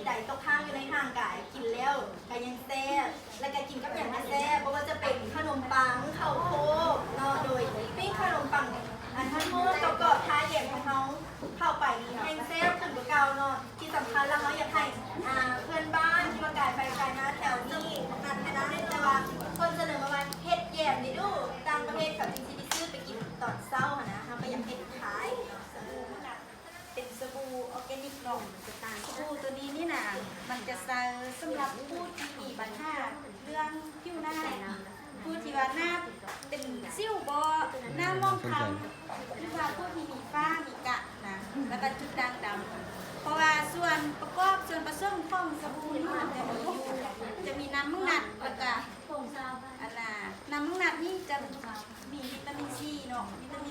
ໃດຕົກຄ້າງຢູ່ໃນຮ່າງກາຍ ກິນແລ້ວກໍຍັງແຊບ ແລ້ວກໍກິນກັບຫຍັງກໍແຊບ ບໍ່ວ່າຈະເປັນຂະໜົມປັງ ເຂົ້າໂພກເນາະ ໂດຍປີ້ງຂະໜົມປັງອັນຮ້ອນໆ ກອບໆ ທາແຢມຂອງເຮົາເຂົ້າໄປນີ້ແຮ່ງແຊບຂຶ້ນກວ່າເກົ່າເນາະ. ທີ່ສຳຄັນແລ້ວເຮົາຢາກໃຫ້ ອ່າ ເພື່ອນບ້ານທີ່ວ່າກາຍໄປກາຍມາແຖວນີ້ ນັດແຕ່ນັ້ນ ແຕ່ວ່າເພິ່ນສະເໜີມາວ່າເຮັດແຢມນີ້ດູ ຕ່າງປະເທດເຂົາຈຶ່ງຊິໄດ້ຊື້ໄປກິນຕອນເຊົ້າຫັ້ນນະ ເຮົາກໍຢາກເຮັດຂາຍເນາະ. ເປັນສະບູອໍແກນິກເນາະ. ສະບູໂຕນີ້ນີ້ນະ ມັນຈະໃຊ້ສຳລັບຜູ້ທີ່ມີບັນຫາເລື່ອງຜິວໜ້າ ຜູ້ທີ່ວ່າໜ້າເປັນສິວບໍ ໜ້າໝອງຄຳ ຫຼືວ່າຜູ້ທີ່ມີຝ້າມີກະນະ ແລ້ວກໍຈຸດດ່າງດຳ. ເພາະວ່າສ່ວນປະກອບ ສ່ວນປະສົມຂອງສະບູນີ້ ມັນຈະມີຢູ່ ຈະມີນ້ຳໝາກນັດ ແລ້ວກໍ ອັນນ່າ ນ້ຳໝາກນັດນີ້ຈະມີວິຕາມິນຊີເນາະ ວິຕາມິນ